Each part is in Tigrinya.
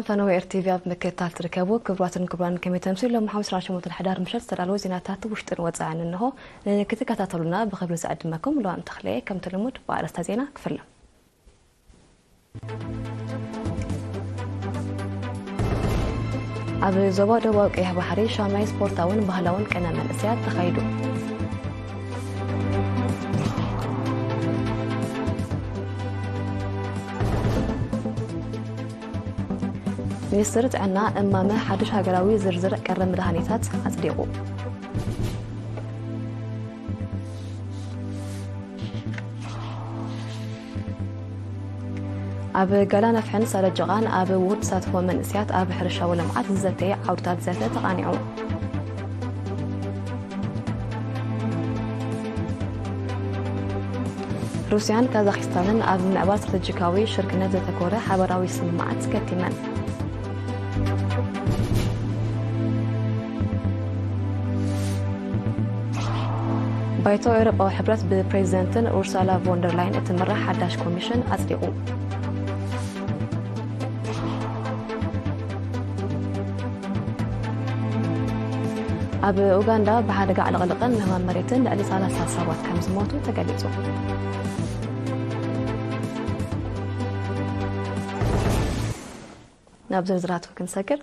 ፈነወ ኤር ቲ ቪ ኣብ ምክትታል ትርከቡ ክቡራትን ክቡራን፣ ከመይ ተምስሉ? ሎም ሓሙስ ሸሞንተ ሕዳር ምሸት ዝተዳለወ ዜናታት ውሽጥን ወጻእን እንሆ። ንክትከታተሉና ብኽብሪ ዝዕድመኩም ሉዋም ተኽለ። ከምቲ ልሙድ ብኣርእስታ ዜና ክፍለ። ኣብ ዞባ ደቡባዊ ቀይሕ ባሕሪ ሻምናይ ስፖርታውን ባህላውን ቅነ መንእሰያት ተኻይዱ። ሚኒስትሪ ጥዕና እማመ ሓድሽ ሃገራዊ ዝርዝር ቀረብ መድሃኒታት ኣጽዲቑ። ኣብ ጋላ ነፍሕን ሳረ ጀቓን ኣብ ውሁድ ተሳትፎ መንእሰያት ኣብ ሕርሻዊ ልምዓት ዝዘተየ ዓውድታት ዘተ ተቓኒዑ። ሩስያን ካዛኽስታንን ኣብ ምዕባል ስትራተጂካዊ ሽርክነት ዘተኮረ ሓበራዊ ስምምዓት ከቲመን። ባይቶ ኤውሮጳዊ ሕብረት ብፕሬዚደንትን ኡርሳላ ቮንደርላይን እትምራሕ ሓዳሽ ኮሚሽን ኣጽዲቑ። ኣብ ኡጋንዳ ብሓደጋ ዕልቕልቕን ምህማም መሬትን ልዕሊ ሰላሳ ሰባት ከም ዝሞቱ ተገሊጹ። ናብ ዝርዝራቱ ክንሰግር፣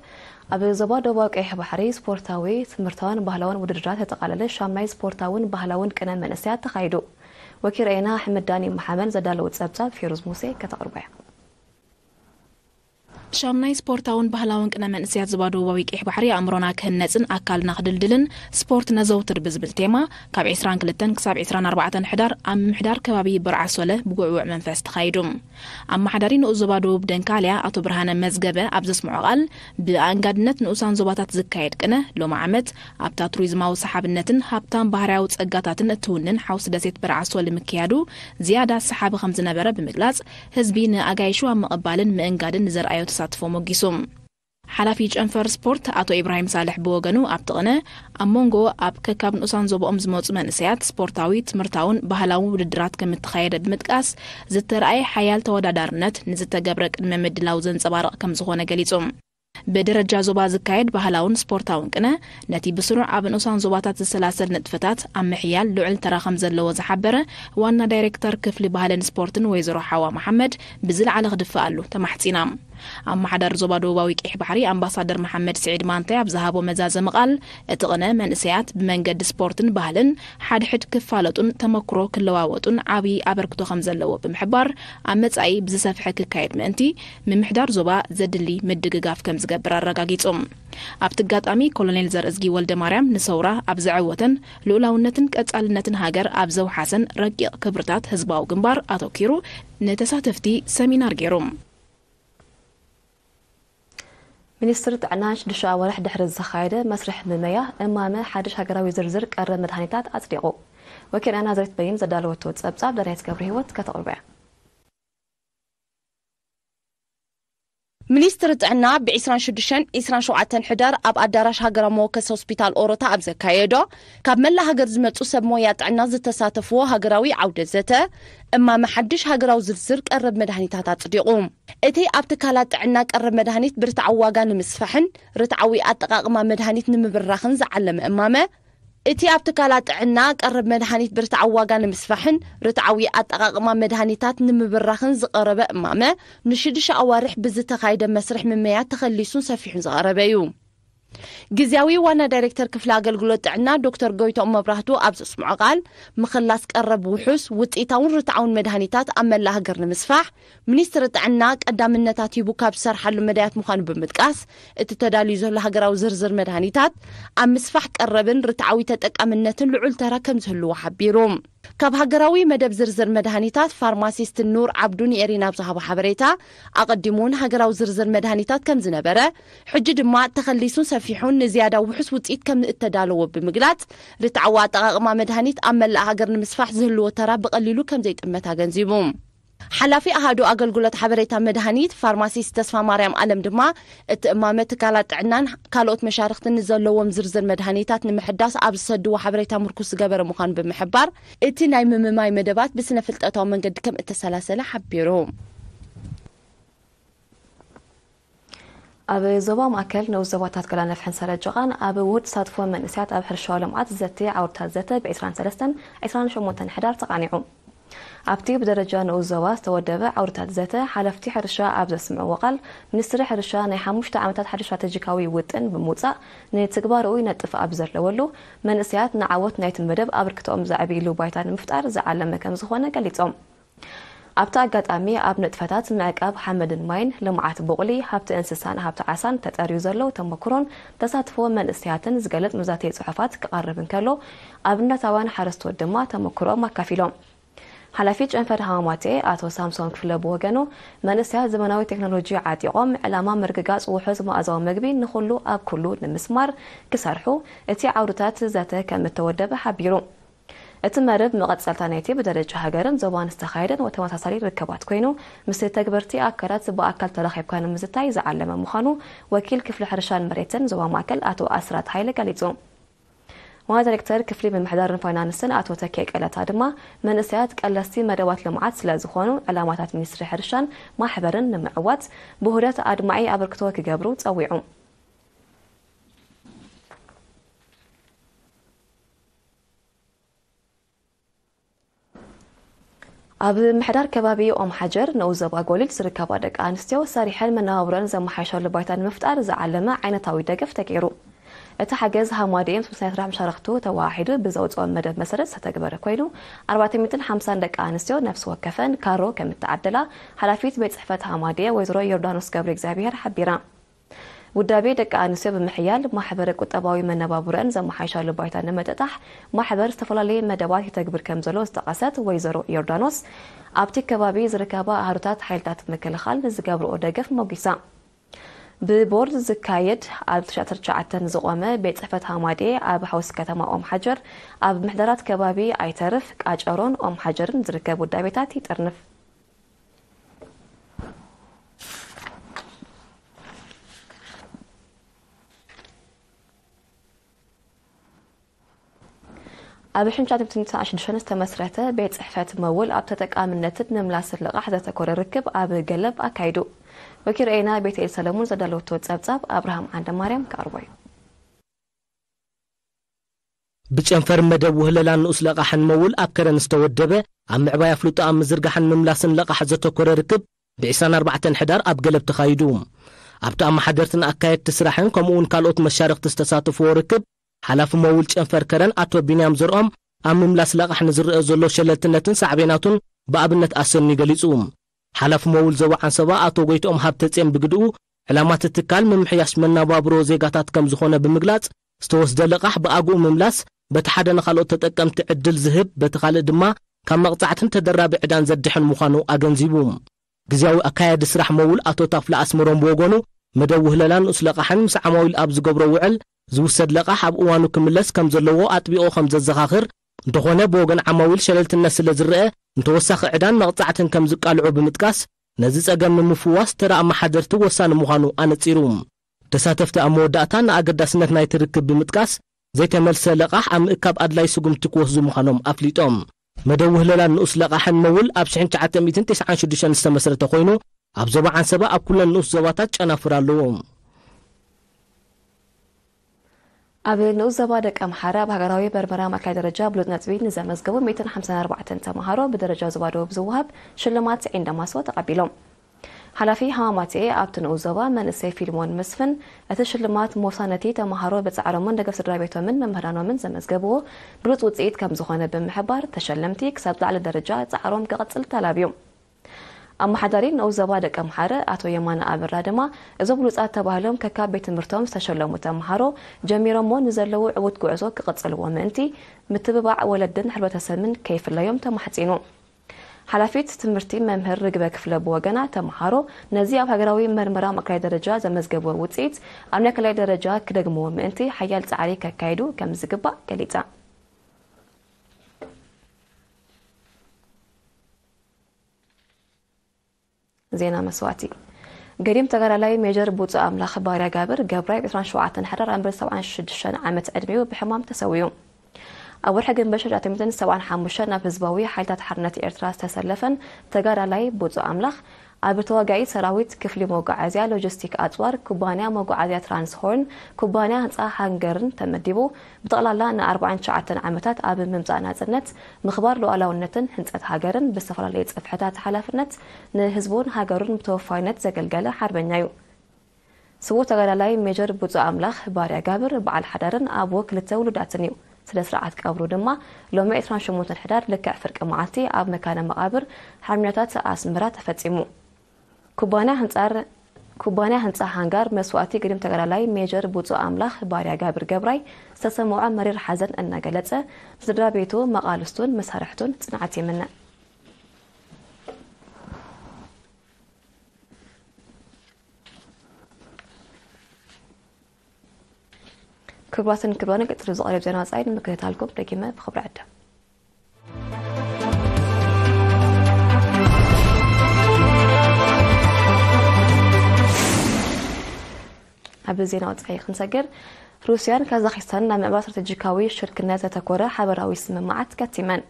ኣብ ዞባ ደቡባዊ ቀይሕ ባሕሪ ስፖርታዊ፣ ትምህርታውን ባህላውን ውድድራት ዘጠቓለለ ሻምናይ ስፖርታውን ባህላውን ቅነ መንእሰያት ተኻይዱ። ወኪል ርኤና ኣሕመድ ዳኒ መሓመድ ዘዳለወ ጸብጻብ ፌሩዝ ሙሴ ከተቕርቦ እያ። ሻምናይ ስፖርታውን ባህላውን ቅነ መንእሰያት ዞባ ደቡባዊ ቀይሕ ባሕሪ ኣእምሮና ክህነጽን ኣካልና ክድልድልን ስፖርት ነዘውትር ብዝብል ቴማ ካብ ዕስራን ክልተን ክሳብ ዕስራን ኣርባዕተን ሕዳር ኣብ ምምሕዳር ከባቢ ብርዓ ሶለ ብጉዕቡዕ መንፈስ ተኻይዱ። ኣመሓዳሪ ንኡስ ዞባ ደቡብ ደንካልያ ኣቶ ብርሃነ መዝገበ ኣብ ዘስምዖ ቃል፣ ብኣንጋድነት ንኡሳን ዞባታት ዝካየድ ቅነ ሎሚ ዓመት ኣብታ ቱሪዝማዊ ሰሓብነትን ሃብታም ባህርያዊ ጸጋታትን እትውንን ሓውሲ ደሴት ብርዓ ሶል ምክያዱ ዝያዳ ሰሓቢ ከም ዝነበረ ብምግላጽ፣ ህዝቢ ንኣጋይሹ ኣብ ምቕባልን ምእንጋድን ንዘርኣዮ ተሳትፎ ሞጊሱ። ሓላፊ ጨንፈር ስፖርት ኣቶ ኢብራሂም ሳልሕ ብወገኑ ኣብቲ ቅነ ኣብ መንጎ ኣብ ከካብ ንኡሳን ዞባኦም ዝመጹ መንእሰያት ስፖርታዊ፣ ትምህርታውን ባህላውን ውድድራት ከም እተኻየደ ብምጥቃስ፣ ዝተረኣየ ሓያል ተወዳዳርነት ንዝተገብረ ቅድመ ምድላው ዘንጸባርቕ ከም ዝኾነ ገሊጹ። ብደረጃ ዞባ ዝካየድ ባህላውን ስፖርታውን ቅነ ነቲ ብስሩዕ ኣብ ንኡሳን ዞባታት ዝሰላሰል ንጥፈታት ኣብ ምሕያል ልዑል ተራ ከም ዘለዎ ዝሓበረ ዋና ዳይሬክተር ክፍሊ ባህልን ስፖርትን ወይዘሮ ሓዋ መሓመድ ብዝለዓለ ክድፈኣሉ ተማሕጺና። ኣመሓዳሪ ዞባ ደቡባዊ ቀይሕ ባሕሪ ኣምባሳደር መሓመድ ስዒድ ማንተ ኣብ ዝሃቦ መዛዘሚ ቃል፣ እቲ ቅነ መንእሰያት ብመንገዲ ስፖርትን ባህልን ሓድሕድ ክፋለጡን ተመክሮ ክለዋወጡን ዓብዪ ኣበርክቶ ከም ዘለዎ ብምሕባር፣ ኣብ መጻኢ ብዝሰፍሐ ክካየድ ምእንቲ ምምሕዳር ዞባ ዘድሊ ምድግጋፍ ከም ዝገብር ኣረጋጊጹ። ኣብቲ ኣጋጣሚ ኮሎኔል ዘርእዝጊ ወልደ ማርያም ንሰውራ ኣብ ዘዐወተን ልኡላውነትን ቀጻልነትን ሃገር ኣብ ዘውሓሰን ረቂቕ ክብርታት ህዝባዊ ግንባር ኣተኪሩ ንተሳተፍቲ ሰሚናር ገይሩ። ሚኒስትሪ ጥዕና ሽዱሽተ ኣዋርሕ ድሕሪ ዝተኻየደ መስርሕ ምመያ እማመ ሓድሽ ሃገራዊ ዝርዝር ቀረብ መድሃኒታት ኣጽዲቑ። ወኪልና ናዝሬት በይን ዘዳለወቶ ጸብጻብ ዳንያት ገብረ ህይወት ከተቕርቦ እያ። ሚኒስትሪ ጥዕና ብ ዕስራን ሽዱሽተን ዕስራን ሸውዓተን ሕዳር ኣብ ኣዳራሽ ሃገራዊ መወከሲ ሆስፒታል ኦሮታ ኣብ ዘካየዶ፣ ካብ መላእ ሃገር ዝመጹ ሰብ ሞያ ጥዕና ዝተሳተፍዎ ሃገራዊ ዓውደ ዘተ፣ እማመ ሓድሽ ሃገራዊ ዝርዝር ቀረብ መድሃኒታት ኣጽዲቑ። እቲ ኣብ ትካላት ጥዕና ቀረብ መድሃኒት ብርትዓዊ ዋጋ ንምስፋሕን ርትዓዊ ኣጠቓቕማ መድሃኒት ንምብራኽን ዝዓለመ እማመ፣ እቲ ኣብ ትካላት ጥዕና ቀረብ መድሃኒት ብርትዓዊ ዋጋ ንምስፋሕን ርትዓዊ ኣጠቓቕማ መድሃኒታት ንምብራኽን ዝቐረበ እማመ፣ ንሽዱሽተ ኣዋርሕ ብዝተኻየደ መስርሕ ምመያ ተኸሊሱን ሰፊሑን ዝቐረበ እዩ። ግዝያዊ ዋና ዳይሬክተር ክፍሊ ኣገልግሎት ጥዕና ዶክተር ጎይትኦም መብራህቱ ኣብ ዘስምዖ ቃል፣ ምኽላስ ቀረብ ውሑስ፣ ውጽኢታውን ርትዓውን መድሃኒታት ኣብ መላእ ሃገር ንምስፋሕ፣ ሚኒስትሪ ጥዕና ቀዳምነታት ሂቡ ካብ ዝሰርሓሉ መዳያት ምዃኑ ብምጥቃስ፣ እቲ ተዳልዩ ዘሎ ሃገራዊ ዝርዝር መድሃኒታት ኣብ ምስፋሕ ቀረብን ርትዓዊ ተጠቃምነትን ልዑል ተራ ከም ዝህልዎ ሓቢሩ። ካብ ሃገራዊ መደብ ዝርዝር መድሃኒታት ፋርማሲስት ኑር ዓብዱ ንኤሪና ኣብ ዝሃቦ ሓበሬታ፣ ኣቐዲሙ እውን ሃገራዊ ዝርዝር መድሃኒታት ከም ዝነበረ፣ ሕጂ ድማ ተኸሊሱን ሰፊሑን ንዝያዳ ውሑስ ውጽኢት ከም እተዳለዎ ብምግላጽ፣ ርትዓዊ ኣጠቓቕማ መድሃኒት ኣብ መላእ ሃገር ንምስፋሕ ዝህልዎ ተራ ብቐሊሉ ከም ዘይጥመት ኣገንዚቡ። ሓላፊ ኣሃዱ ኣገልግሎት ሓበሬታ መድሃኒት ፋርማሲስት ተስፋ ማርያም ኣለም ድማ፣ እቲ እማመ ትካላት ጥዕናን ካልኦት መሻርኽትን ንዘለዎም ዝርዝር መድሃኒታት ንምሕዳስ ኣብ ዝሰድዎ ሓበሬታ ምርኩስ ዝገበረ ምዃኑ ብምሕባር፣ እቲ ናይ ምምማይ መደባት ብስነ ፍልጠታዊ መንገዲ ከም እተሰላሰለ ሓቢሩ። ኣብ ዞባ ማእከል ንኡስ ዞባታት ገላነፍሕን ሰረጀቓን ኣብ ውሁድ ተሳትፎ መንእሰያት ኣብ ሕርሻዊ ልምዓት ዘተ ዓውድታት ዘተ ብ ዕስራን ሰለስተን ዕስራን ሸሞንተን ሕዳር ተቓኒዑ። ኣብቲ ብደረጃ ንኡስ ዞባ ዝተወደበ ዓውድታት ዘተ ሓለፍቲ ሕርሻ ኣብ ዘስምዕዎ ቃል፣ ሚኒስትሪ ሕርሻ ናይ ሓሙሽተ ዓመታት ሓድሽ ስትራተጂካዊ ውጥን ብምውጻእ ንትግባረኡ ይነጥፍ ኣብ ዘለወሉ፣ መንእሰያት ንዓወት ናይቲ መደብ ኣበርክቶኦም ዘዕብይሉ ባይታ ንምፍጣር ዝዓለመ ከም ዝኾነ ገሊጾም። ኣብቲ ኣጋጣሚ ኣብ ንጥፈታት ምዕቃብ ሓመድን ማይን፣ ልምዓት ቡቕሊ፣ ሃብቲ እንስሳን ሃብቲ ዓሳን ተጠርዩ ዘሎ ተመክሮን ተሳትፎ መንእሰያትን ዝገልጽ መዛተዪ ጽሑፋት ክቐርብ እንከሎ፣ ኣብነታውያን ሓረስቶት ድማ ተመክሮኦም ኣካፊሎም። ሓላፊ ጨንፈር ሃማማቴ ኣቶ ሳምሶን ክፍለ ብወገኑ፣ መንእሰያት ዘመናዊ ቴክኖሎጂ ዓጢቖም ዕላማ ምርግጋጽ ውሑስ መኣዛዊ መግቢ ንኹሉ ኣብ ኩሉ ንምስማር ክሰርሑ እቲ ዓውድታት ዘተ ከም እተወደበ ሓቢሩ። እቲ መርብ መቐጸልታ ናይቲ ብደረጃ ሃገርን ዞባን ዝተኻየደን ወተመሳሳሊ ርክባት ኮይኑ፣ ምስ ተግበርቲ ኣካላት ብኣካል ተራኺብካ ንምዝታይ ዝዓለመ ምዃኑ ወኪል ክፍሊ ሕርሻን መሬትን ዞባ ማእከል ኣቶ ኣስራት ሃይለ ገሊጹ። ዋና ዳይሬክተር ክፍሊ ምምሕዳርን ፋይናንስን ኣቶ ተኬ ቀለታ ድማ፣ መንእሰያት ቀለስቲ መደባት ልምዓት ስለ ዝኾኑ፣ ዕላማታት ሚኒስትሪ ሕርሻን ማሕበርን ንምዕዋት ብውህደት ኣድማዒ ኣበርክቶ ክገብሩ ጸዊዑ። ኣብ ምሕዳር ከባቢ ኦም ሓጀር ንኡስ ዞባ ጎሊል ዝርከባ ደቂ ኣንስትዮ ሰሪሐን መነባብሮን ዘመሓይሻሉ ባይታ ንምፍጣር ዝዓለመ ዓይነታዊ ደገፍ ተገይሩ። እቲ ሓገዝ ሃማድኤ ምስ ናይ ስራሕ መሻርኽቱ ተወሃሂዱ ብዘውፅኦ መደብ መሰረት ዝተተግበረ ኮይኑ፣ ኣርባዕተ ሚእትን ሓምሳን ደቂ ኣንስትዮ ነፍሲ ወከፈን ካሮ ከም እተዓደላ ሓላፊት ቤት ፅሕፈት ሃማድኤ ወይዘሮ ዮርዳኖስ ገብረ እግዚኣብሔር ሓቢራ። ውዳቤ ደቂ ኣንስትዮ ብምሕያል ማሕበረ ቁጠባዊ መነባብሮአን ዘመሓይሻሉ ባይታ ንምጥጣሕ ማሕበር ዝተፈላለየ መደባት ይተግብር ከም ዘሎ ዝጠቐሰት ወይዘሮ ዮርዳኖስ፣ ኣብቲ ከባቢ ዝርከባ ኣህዱታት ሓይልታት ምክልኻል ንዝገብርኦ ደገፍ ሞጊሳ። ብቦርድ ዝካየድ ኣብ ትሽዓተ ትሽዓተ ዝቖመ ቤት ጽሕፈት ሃማዴ ኣብ ሓውሲ ከተማ ኦም ሓጀር ኣብ ምሕደራት ከባቢ ኣይተርፍ ቃጨሮን ኦም ሓጀርን ዝርከብ ውዳቤታት ይጥርንፍ። ኣብ ሽዱሽተ ዝተመስረተ ቤት ጽሕፈት መውል ኣብ ተጠቃምነትን ምምላስን ልቓሕ ዘተኮረ ርክብ ኣብ ገለብ ኣካይዱ። ወኪል ሬና ቤተኤል ሰለሙን ዘዳለወቶ ጸብጻብ ኣብርሃም ዓንደማርያም ክቐርቦ እዩ። ብጨንፈር መደብ ውህለላን ንኡስ ለቓሕን መውል ኣብ ከረን ዝተወደበ ኣብ ምዕባይ ኣፍልጦ ኣብ ምዝርጋሕን ምምላስን ለቓሕ ዘተኮረ ርክብ ብ ዕስራን ኣርባዕተን ሕዳር ኣብ ገለብ ተኻይዱ። ኣብቲ ኣመሓደርትን ኣካየድቲ ስራሕን ከምኡ እውን ካልኦት መሻርኽቲ ዝተሳተፍዎ ርክብ ሓላፊ መውል ጨንፈር ከረን ኣቶ ቢንያም ዘርኦም ኣብ ምምላስ ለቓሕ ንዝረአ ዘሎ ሸለልትነትን ሳዕቤናቱን ብኣብነት ኣሰንዩ ገሊጹ። ሓላፊ መውል ዞባ ዓንሰባ ኣቶ ጎይትኦም ሃብተጽዮን ብግድኡ፣ ዕላማ እቲ ትካል ምምሕያሽ መነባብሮ ዜጋታት ከም ዝኾነ ብምግላጽ፣ ዝተወስደ ልቓሕ ብኣግኡ ምምላስ በቲ ሓደ ንኻልኦት ተጠቀምቲ ዕድል ዝህብ፣ በቲ ካልእ ድማ ካብ መቕጻዕትን ተደራቢ ዕዳን ዘድሕን ምዃኑ ኣገንዚቡ። ግዝያዊ ኣካያዲ ስራሕ መውል ኣቶ ታፍላ ኣስመሮም ብወገኑ፣ መደብ ውህለላን ንኡስ ለቓሕን ምስ ዓማዊል ኣብ ዝገብሮ ውዕል ዝውሰድ ለቓሕ ኣብ እዋኑ ክምለስ ከም ዘለዎ ኣጥቢቑ ከም ዘዘኻኽር፣ እንተኾነ ብወገን ዓማዊል ሸለልትነት ስለ ዝረአ፣ ንተወሳኺ ዕዳን መቕጻዕትን ከም ዝቃልዑ ብምጥቃስ፣ ነዚ ጸገም ንምፍዋስ ተራ ኣመሓደርቲ ወሳኒ ምዃኑ ኣነጺሩ። ተሳተፍቲ ኣብ መወዳእታ ንኣገዳስነት ናይቲ ርክብ ብምጥቃስ፣ ዘይተመልሰ ለቓሕ ኣብ ምእካብ ኣድላይ ስጉምቲ ክወስዱ ምዃኖም ኣፍሊጦም። መደብ ውህለላን ንኡስ ለቓሕን መውል ኣብ ሽሕን ትሽዓተ ሚእትን ተስዓን ሽዱሽተን ዝተመስረተ ኮይኑ፣ ኣብ ዞባ ዓንሰባ ኣብ ኩለን ንኡስ ዞባታት ጨናፍር ኣለዎ። ኣብ ንኡስ ዞባ ደቀምሓረ ኣብ ሃገራዊ መርመራ ማእከላይ ደረጃ ብሉጽ ነጥቢ ንዘመዝገቡ ሚእትን ሓምሳን ኣርባዕተን ተምሃሮ ብደረጃ ዞባ ደቡብ ዝወሃብ ሽልማት ዒንደማስወ ተቐቢሎም። ሓላፊ ሃማማቴ ኣብቲ ንኡስ ዞባ መንእሰይ ፊልሞን መስፍን፣ እቲ ሽልማት ሞሳ ነቲ ተምሃሮ ብጻዕሮምን ደገፍ ስድራ ቤቶምን መምህራኖምን ዘመዝገብዎ ብሉጽ ውጽኢት ከም ዝኾነ ብምሕባር፣ ተሸለምቲ ክሳብ ዝለዓለ ደረጃ ጻዕሮም ክቕጽል ተላብዩ። ኣመሓዳሪ ንኡስ ዞባ ደቀምሓረ ኣቶ የማነ ኣበራ ድማ፣ እዞም ብሉጻት ተባሂሎም ከካብ ቤት ትምህርቶም ዝተሸለሙ ተምሃሮ ጀሚሮሞ ንዘለዉ ዕዉት ጉዕዞ ክቕጽልዎ ምእንቲ፣ ምትብባዕ ወለድን ሕብረተሰብን ከይፍለዮም ተማሕጺኑ። ሓላፊት ትምህርቲ መምህር ርግበ ክፍለ ብወገና፣ ተምሃሮ ነዚ ኣብ ሃገራዊ መርመራ ማእከላይ ደረጃ ዘመዝገብዎ ውጽኢት ኣብ ናይ ካልኣይ ደረጃ ክደግምዎ ምእንቲ ሓያል ጻዕሪ ከካይዱ ከም ዝግባእ ገሊጻ። ዜና መስዋእቲ። ገዲም ተጋዳላይ ሜጀር ቡጹ ኣምላኽ ባርያ ጋብር ገብራይ ብ ዕስራን ሸውዓተን ሕዳር ኣንበል ሰብዓን ሽዱሽተን ዓመት ዕድሜኡ ብሕማም ተሰዊኡ። ኣብ ወርሒ ግንቦት ሽዱሽተ ሚእትን ሰብዓን ሓሙሽተን ናብ ህዝባዊ ሓይልታት ሓርነት ኤርትራ ዝተሰለፈን ተጋዳላይ ቡጹ ኣምላኽ ኣብ ተዋጋኢ ሰራዊት፣ ክፍሊ መጓዓዝያ፣ ሎጂስቲክ ኣጽዋር፣ ኩባንያ መጓዓዝያ ትራንስሆርን ኩባንያ ህንጻ ሃንገርን ተመዲቡ፣ ብጠቕላላ ን ኣርባዓን ትሽዓተን ዓመታት ኣብ ምምጻእ ናጽነት፣ ምኽባር ሉዓላውነትን ህንጸት ሃገርን ብዝተፈላለየ ጽፍሕታት ሓላፍነት ንህዝቡን ሃገሩን ብተወፋይነት ዘገልገለ ሓርበኛ እዩ። ስዉእ ተጋዳላይ ሜጀር ብጹእ ኣምላኽ ባርያ ጋብር በዓል ሓዳርን ኣቦ ክልተ ውሉዳትን እዩ። ስነ ስርዓት ቀብሩ ድማ ሎሚ ዕስራን ሸሞንተን ሕዳር ልክዕ ፍርቂ መዓልቲ ኣብ መካነ መቓብር ሓርበኛታት ኣስመራ ተፈጺሙ። ኩባንያ ህንጻር ኩባንያ ህንጻ ሃንጋር መስዋእቲ ግድም ተጋዳላይ ሜጀር ብጹእ ኣምላኽ ባርያ ጋብር ገብራይ ዝተሰምዖ መሪር ሓዘን እናገለጸ፣ ንስድራ ቤቱ፣ መቓልስቱን መሳርሕቱን ጽንዓት ይምነ። ክቡራትን ክቡራን፣ ቀጺሉ ዝቐርብ ዜና ወጻኢ ንምክትታልኩም ደጊመ ብኽብሪ ዕድም። ኣብ ዜና ወጻኢ ክንሰግር፣ ሩስያን ካዛኺስታን ናብ ምዕባይ ስትራቴጂካዊ ሽርክነት ዘተኮረ ሓበራዊ ስምምዓት ከቲመን።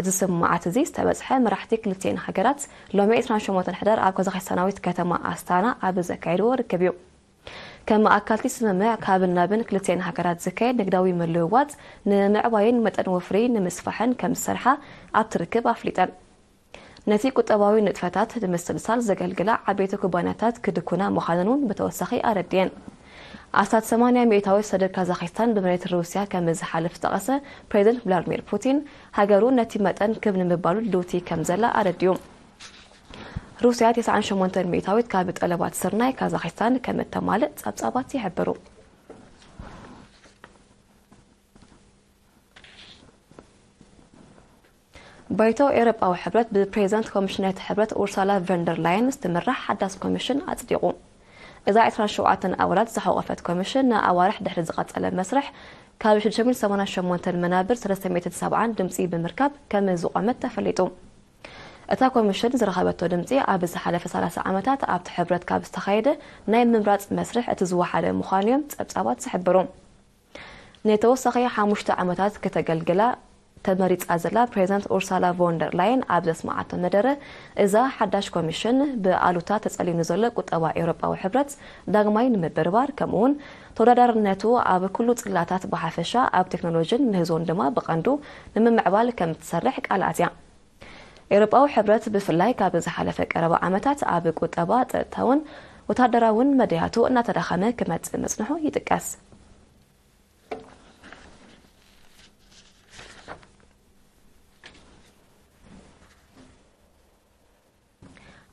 እዚ ስምምዓት እዚ ዝተበጽሐ መራሕቲ ክልቲኤን ሃገራት ሎሚ ዕስራን ሸሞንተን ሕዳር ኣብ ካዛኺስታናዊት ከተማ ኣስታና ኣብ ዘካየድዎ ርክብ እዩ። ከም ኣካልቲ ስምምዕ፣ ካብን ናብን ክልቲኤን ሃገራት ዝካየድ ንግዳዊ ምልውዋጥ ንምዕባይን መጠን ወፍሪ ንምስፋሕን ከም ዝሰርሓ ኣብቲ ርክብ ኣፍሊጠን። ነቲ ቁጠባዊ ንጥፈታት ንምስልሳል ዘገልግላ ዓበይቲ ኩባንያታት ክድኩና ምዃነን እውን ብተወሳኺ ኣረድየን። ኣስታት ሰማንያ ሚእታዊት ሰደድ ካዛኺስታን ብመሬት ሩስያ ከም ዝሓልፍ ዝጠቐሰ ፕሬዚደንት ቭላድሚር ፑቲን፣ ሃገሩ ነቲ መጠን ክብ ንምባሉ ድልውቲ ከም ዘላ ኣረዲኡ። ሩስያ ተስዓን ሸሞንተን ሚእታዊት ካብ ጠለባት ስርናይ ካዛኺስታን ከም እተማልእ ጸብጻባት ይሕብሩ። ባይቶ ኤውሮጳዊ ሕብረት ብፕሬዚዳንት ኮሚሽን ናይቲ ሕብረት ኡርሳላ ቨንደር ላየን ዝትምራሕ ሓዳስ ኮሚሽን ኣጽዲቑ። እዛ ዕስራን ሸውዓተን ኣባላት ዝሓቖፈት ኮሚሽን ንኣዋርሕ ድሕሪ ዝቐጸለ መስርሕ ካብ ሽዱሽተ ሚእትን ሰማንያን ሸሞንተን መናብር ሰለስተ ሚእትን ሰብዓን ድምጺ ብምርካብ ከም ዝቖመት ተፈሊጡ። እታ ኮሚሽን ዝረኸበቶ ድምጺ ኣብ ዝሓለፈ ሰላሳ ዓመታት ኣብቲ ሕብረት ካብ ዝተኻየደ ናይ ምምራጽ መስርሕ እቲ ዝወሓደ ምዃኑ እዮም ጸብጻባት ዝሕብሩ። ንተወሳኺ ሓሙሽተ ዓመታት ከተገልግላ ተመሪጻ ዘላ ፕሬዚዳንት ኡርሳላ ቮንደር ላየን ኣብ ዘስመዓቶ መደረ፣ እዛ ሓዳሽ ኮሚሽን ብኣሉታ ተጸልዩ ንዘሎ ቁጠባ ኤውሮጳዊ ሕብረት ዳግማይ ንምብርባር፣ ከምኡውን ተወዳዳርነቱ ኣብ ኩሉ ጽላታት ብሓፈሻ፣ ኣብ ቴክኖሎጂን ምህዞን ድማ ብቐንዱ ንምምዕባል ከም እትሰርሕ ቃል ኣትያ። ኤውሮጳዊ ሕብረት ብፍላይ ካብ ዝሓለፈ ቀረባ ዓመታት ኣብ ቁጠባ፣ ጸጥታውን ወተሃደራውን መዳያቱ እናተዳኸመ ክመጽእ ምጽንሑ ይጥቀስ።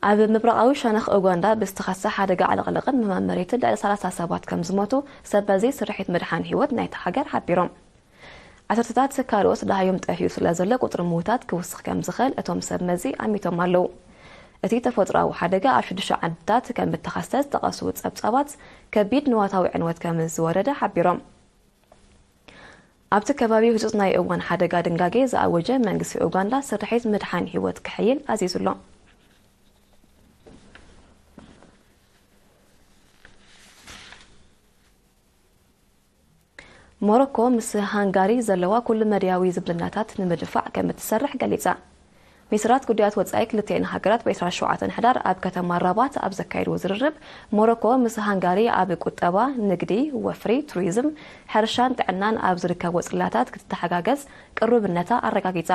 ኣብ ምብራቓዊ ሸነኽ ኡጋንዳ ብዝተኸስተ ሓደጋ ዕልቕልቕን ምማን መሬትን ልዕሊ ሰላሳ ሰባት ከም ዝሞቱ ሰብ መዚ ስርሒት ምድሓን ህይወት ናይታ ሃገር ሓቢሮም። ዓሰርተታት ካልኦት ደሃዮም ጠፊኡ ስለ ዘሎ ቁጽሪ ምዉታት ክውስኽ ከም ዝኽእል እቶም ሰብ መዚ ኣሚቶም ኣለዉ። እቲ ተፈጥሮኣዊ ሓደጋ ኣብ ሽዱሽተ ዓድታት ከም እተኸስተ ዝጠቐሱ ጸብጻባት፣ ከቢድ ንዋታዊ ዕንወት ከም ዝወረደ ሓቢሮም። ኣብቲ ከባቢ ህጹጽ ናይ እዋን ሓደጋ ድንጋጌ ዝኣወጀ መንግስቲ ኡጋንዳ፣ ስርሒት ምድሓን ህይወት ክሕይል ኣዚዙ ኣሎ። ሞሮኮ ምስ ሃንጋሪ ዘለዋ ኩሉ መዳያዊ ዝምድናታት ንምድፋዕ ከም እትሰርሕ ገሊጻ። ሚኒስትራት ጉዳያት ወጻኢ ክልቲኤን ሃገራት ብ ዕስራን ሸውዓተን ሕዳር ኣብ ከተማ ራባት ኣብ ዘካየድዎ ዝርርብ፣ ሞሮኮ ምስ ሃንጋሪ ኣብ ቁጠባ፣ ንግዲ፣ ወፍሪ፣ ቱሪዝም፣ ሕርሻን ጥዕናን ኣብ ዝርከቦ ጽላታት ክትተሓጋገዝ ቅሩብነታ ኣረጋጊጻ።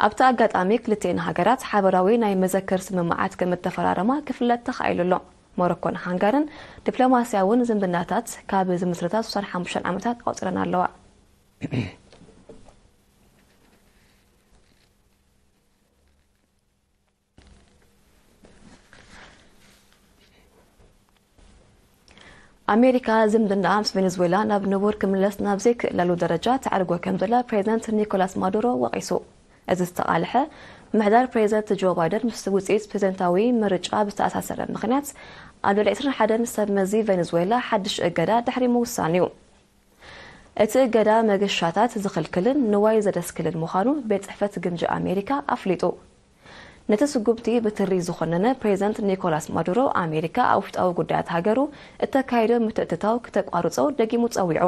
ኣብቲ ኣጋጣሚ፣ ክልቲኤን ሃገራት ሓበራዊ ናይ መዘክር ስምምዓት ከም እተፈራረማ ክፍለጥ ተኻኢሉ ኣሎ። ሞሮኮን ሃንጋርን ዲፕሎማስያውን ዝምድናታት ካብ ዝምስረታ ስሳን ሓሙሽተን ዓመታት ኣቑጺረን ኣለዋ። ኣሜሪካ ዝምድናኣ ምስ ቬኔዙዌላ ናብ ንቡር ክምለስ ናብ ዘይክእለሉ ደረጃ ተዕርጎ ከም ዘላ ፕሬዚደንት ኒኮላስ ማዱሮ ወቒሱ። እዚ ዝተቓልሐ፣ ምሕዳር ፕሬዚደንት ጆ ባይደን ምስ ውፅኢት ፕሬዚደንታዊ ምርጫ ብዝተኣሳሰረ ምኽንያት፣ ኣብ ልዕሊ ዕስራን ሓደን ሰብ መዚ ቬኔዙዌላ ሓድሽ እገዳ ድሕሪ ምውሳን እዩ። እቲ እገዳ መገሻታት ዝኽልክልን ንዋይ ዘደስክልን ምዃኑ ቤት ጽሕፈት ግምጃ ኣሜሪካ ኣፍሊጡ። ነቲ ስጉምቲ ብትሪ ዝኾነነ ፕሬዚደንት ኒኮላስ ማዱሮ፣ ኣሜሪካ ኣብ ውሽጣዊ ጉዳያት ሃገሩ እተካይዶ ምትእትታው ክተቋርጾ ደጊሙ ጸዊዑ።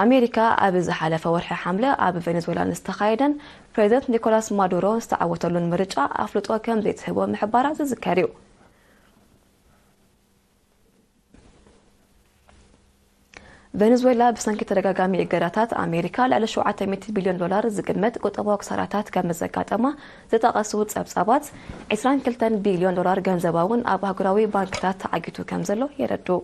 ኣሜሪካ ኣብ ዝሓለፈ ወርሒ ሓምለ ኣብ ቬኔዙዌላ ንዝተኻየደን ፕሬዚደንት ኒኮላስ ማዱሮ ዝተዓወተሉን ምርጫ ኣፍልጦ ከም ዘይትህቦ ምሕባራ ዝዝከር እዩ። ቬኔዙዌላ ብሰንኪ ተደጋጋሚ እገዳታት ኣሜሪካ ልዕሊ ሸውዓተ ሚእቲ ቢልዮን ዶላር ዝግመት ቁጠባዊ ክሳራታት ከም ዘጋጠማ ዝጠቐሱ ጸብጻባት፣ ዕስራን ክልተን ቢልዮን ዶላር ገንዘባ እውን ኣብ ኣህጉራዊ ባንክታት ተዓጊቱ ከም ዘሎ የረድኡ።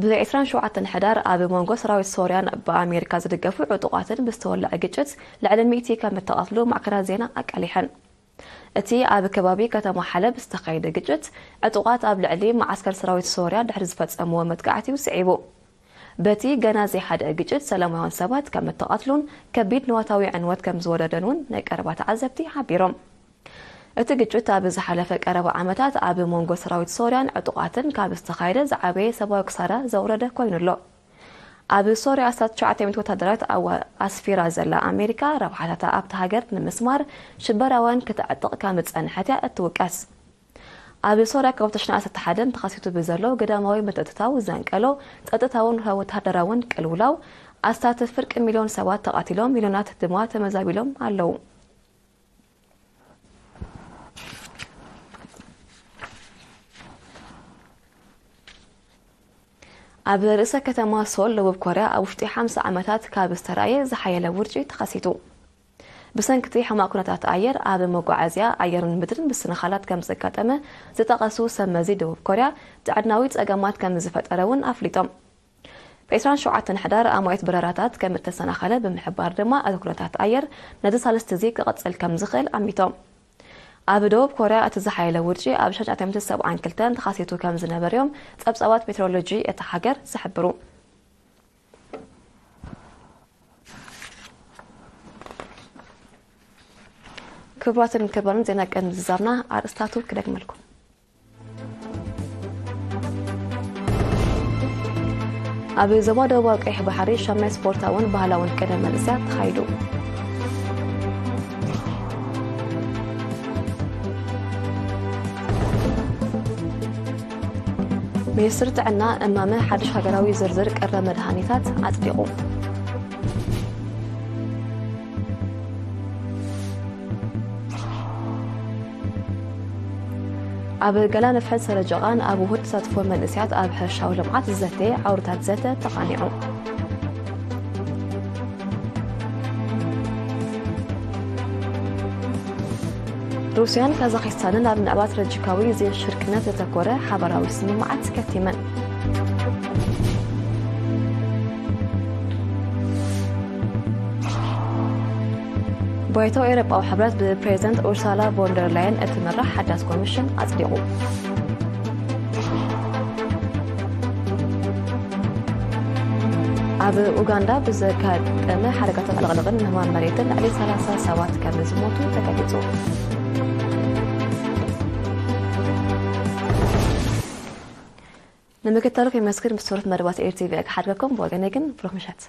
ብ ዕስራን ሸውዓተን ሕዳር ኣብ መንጎ ሰራዊት ሶርያን ብኣሜሪካ ዝድገፉ ዕጡቓትን ብዝተወልዐ ግጭት ልዕሊ ሚእቲ ከም እተቐትሉ ማዕከናት ዜና ኣቃሊሐን። እቲ ኣብ ከባቢ ከተማ ሓለብ ዝተኻየደ ግጭት ዕጡቓት ኣብ ልዕሊ መዓስከር ሰራዊት ሶርያ ድሕሪ ዝፈጸምዎ መጥቃዕቲ እዩ ስዒቡ። በቲ ገና ዘይሓደአ ግጭት ሰላማውያን ሰባት ከም እተቐትሉን ከቢድ ንዋታዊ ዕንወት ከም ዝወረደን እውን ናይ ቀረባ ተዓዘብቲ ሓቢሮም። እቲ ግጭት ኣብ ዝሓለፈ ቀረባ ዓመታት ኣብ መንጎ ሰራዊት ሶርያን ዕጡቓትን ካብ ዝተኻየደ ዝዓበየ ሰብኣዊ ክሳራ ዘውረደ ኮይኑ ኣሎ። ኣብ ሶርያ ኣስታት ትሽዓተ ሚእቲ ወታደራት ኣዋ-፣ ኣስፊራ ዘላ ኣሜሪካ ረብሓታታ ኣብታ ሃገር ንምስማር ሽበራውያን ክትዕጥቕ ከም ዝጸንሐት እያ እትውቀስ። ኣብ ሶርያ ካብ ተሽዓተ ሚእቲ ወታደራት ተኸሲቱ ብዘሎ ግዳማዊ ምትእትታው ዘንቀሎ ጸጥታውን ወታደራውን ቅልውላው ኣስታት ፍርቂ ሚልዮን ሰባት ተቐቲሎም፣ ሚልዮናት ድማ ተመዛቢሎም ኣለዉ። ኣብ ርእሰ ከተማ ሶል ደቡብ ኮርያ ኣብ ውሽጢ ሓምሳ ዓመታት ካብ ዝተራእየ ዝሓየለ ውርጪ ተኸሲቱ። ብሰንክቲ ሕማቕ ኩነታት ኣየር ኣብ መጓዓዝያ ኣየርን ምድርን ምስንኻላት ከም ዘጋጠመ ዝጠቐሱ ሰብ መዚ ደቡብ ኮርያ፣ ጥዕናዊ ጸገማት ከም ዝፈጠረ እውን ኣፍሊጦም። ብ ዕስራን ሸውዓተን ሕዳር ኣማኢት በረራታት ከም እተሰናኸለ ብምሕባር ድማ፣ እቲ ኩነታት ኣየር ነዚ ሳልስቲ እዚ ክቕጽል ከም ዝኽእል ኣሚቶም። ኣብ ደቡብ ኮርያ እቲ ዝሓየለ ውርጪ ኣብ ሸዓተ ሚእቲ ሰብዓን ክልተን ተኸሲቱ ከም ዝነበረ እዮም ጸብጻባት ሜትሮሎጂ እታ ሃገር ዝሕብሩ። ክቡራትን ክቡራን፣ ዜና ቅድሚ ዝዛብና ኣርእስታቱ ክደግመልኩም። ኣብ ዞባ ደቡባዊ ቀይሕ ባሕሪ ሻምናይ ስፖርታውን ባህላውን ቅነ መንእሰያት ተኻይዱ። ሚኒስትሪ ጥዕና እማመ ሓድሽ ሃገራዊ ዝርዝር ቅረ መድሃኒታት ኣጽዲቑ። ኣብ ገላ ንፍሕን ሰረጀቓን ኣብ ውሁድ ተሳትፎ መንእሰያት ኣብ ሕርሻዊ ልምዓት ዝዘተየ ዓውድታት ዘተ ተቓኒዑ። ሩስያን ካዛኺስታንን ኣብ ምዕባለ ስትራቴጂካዊ ዘይሽርክነት ዘተኮረ ሓባራዊ ስምምዓት ከቲመን። ባይቶ ኤውሮጳዊ ሕብረት ብፕሬዝደንት ኡርሳላ ቮንደር ላየን እትምራሕ ሓዳስ ኮሚሽን ኣጽዲቑ። ኣብ ኡጋንዳ ብዘጋጠመ ሓደጋታት ዕልቕልቕን ምህማም መሬትን ልዕሊ ሰላሳ ሰባት ከም ዝሞቱ ተገሊጹ። ንምክትታልኩም የመስግን። ብስሩት መደባት ኤር ቲቪ ክሓድገኩም። ብወገነይ ግን ብሩኽ ምሸት።